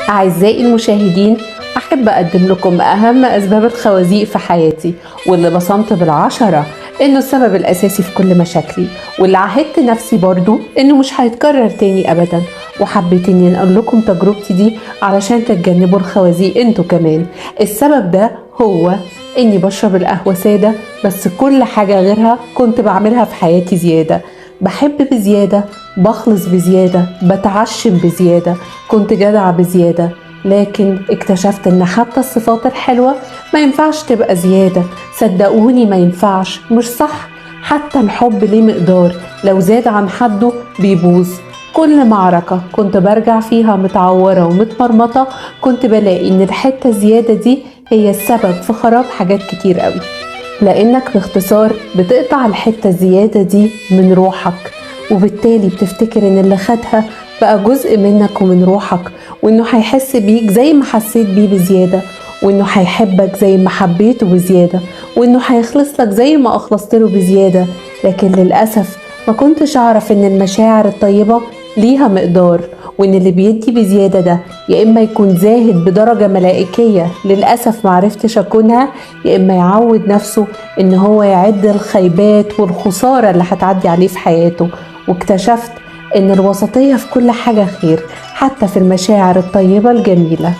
أعزائي المشاهدين، أحب أقدم لكم أهم أسباب الخوازيق في حياتي، واللي بصمت بالعشرة إنه السبب الأساسي في كل مشاكلي، واللي عهدت نفسي برضو إنه مش هيتكرر تاني أبدا. وحبيت إني أنقل لكم تجربتي دي علشان تتجنبوا الخوازيق انتوا كمان. السبب ده هو إني بشرب القهوة سادة، بس كل حاجة غيرها كنت بعملها في حياتي زيادة. بحب بزيادة، بخلص بزيادة، بتعشم بزيادة، كنت جدعة بزيادة، لكن اكتشفت ان حتى الصفات الحلوة ما ينفعش تبقى زيادة. صدقوني ما ينفعش، مش صح. حتى الحب ليه مقدار، لو زاد عن حده بيبوظ. كل معركة كنت برجع فيها متعورة ومتمرمطة كنت بلاقي ان الحتة الزيادة دي هي السبب في خراب حاجات كتير قوي، لانك باختصار بتقطع الحتة الزيادة دي من روحك، وبالتالي بتفتكر ان اللي خدها بقى جزء منك ومن روحك، وانه هيحس بيك زي ما حسيت بيه بزيادة، وانه هيحبك زي ما حبيته بزيادة، وانه هيخلص لك زي ما اخلصت له بزيادة. لكن للأسف ما كنتش اعرف ان المشاعر الطيبة ليها مقدار، وان اللي بيدي بزيادة ده يا اما يكون زاهد بدرجة ملائكية للأسف معرفتش اكونها، يا اما يعود نفسه ان هو يعد الخيبات والخسارة اللي هتعدي عليه في حياته. واكتشفت ان الوسطية في كل حاجة خير، حتى في المشاعر الطيبة الجميلة.